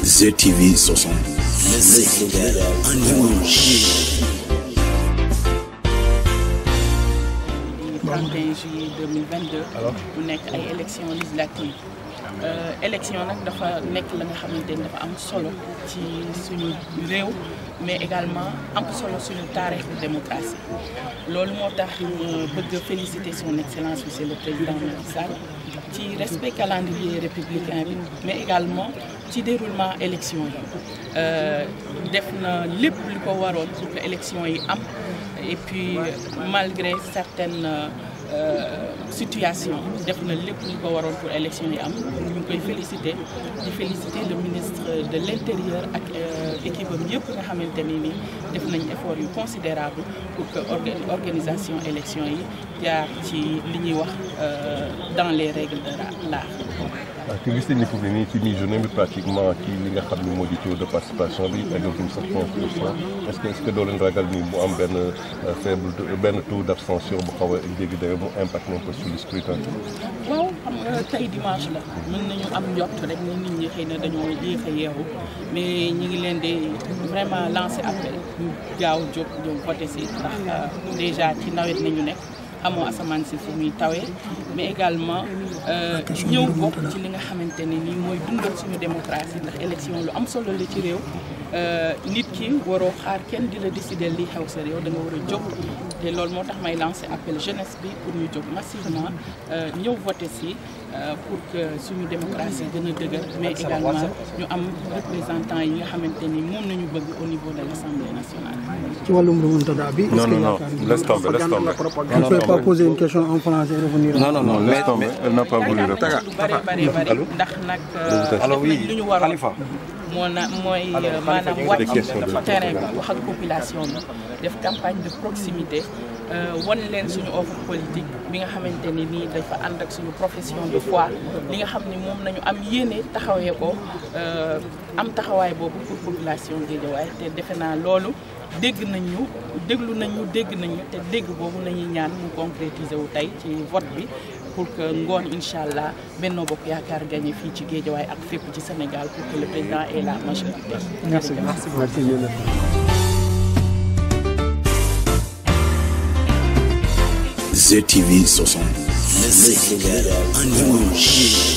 ZTV 60. Le Sénégal en image. 31 juillet 2022 mu nekk ay élections législatives élection nag dafa nekk la nga xamante ni dafa am solo ci suñu réew mais également am solo suñu taarixu démocratie loolu moo tax bëgg féliciter son excellence monsieur le président Macky Sall ci respect calendrier républicain bi mais également ci déroulement élection yi def na lépp li ko waroon pour que élection yi am et puis malgré certaines situation def na lépp lu ko waroon pour élection yi am ñu ngi koy féliciter le ministre de l'intérieur ak équipe am yëpp nga xamante ni def nañ effort yu considérable pour que organisation élection yi jaar ci li ñuy wax dans les règles de l'art. waaw te gis nañu ne foofu nii ci mi-journée bi pratiquement ci li nga xam ne moo di taux de participation bi eggaguñ sax 15%. est-ce que doo leen ragal ni mu am benn taux d'abstention bu xaw a jéggi dayoo mu impact nañ ko sur le scrutin. waaw xam nga tey dimanche la mën nañu am njort rek ni nit ñi xëy na dañoo yéex a yeewu mais ñi ngi leen di vraiment lancer appel ñu gaaw jóg ñëw voter si ndax déjà ci nawet nañu nekk. amoo asamaan si fu muy tawee mais également ñëw bokk ci li nga xamante ne nii mooy dundal suñu démocratie ndax élection lu am solo la ci réew nit ki waroo xaar kenn di la décider li xew sa réew da nga war a jóg te loolu moo tax may lancer appel jeunesse bi pour ñu jóg massivement ñëw voter si pour que suñu démocratie gën a dëgër mais également ñu am représentant yi nga xamante ni moom nañu bëgg au niveau de l'Assemblée nationale. ci wàllum remontada bi. non laisse tomber. On ne peut pas poser une question en français et revenir. non laisse tomber. Elle n'a pas voulu répondre. bari ndax nag lu ñu waroon mooy maanaam wàcc terrain bi wax ak population bi def campagne de proximité wan leen suñu offre politique bi nga xamante ni nii dafa ànd ak suñu profession de foi li nga xam ni moom nañu am yéene taxawee ko am taxawaay boobu pour population Guédiawaye te defe naa loolu déglu nañu te dégg boobu nañuy ñaan mu concrétiser wu tey ci vote bi pour que ngoon incha allah benno bokk yaakaar gagné fii ci Guédiawaye ak fépp ci Sénégal pour que le président ait la majorité. Merci. ZTV 60. Le Sénégal en image.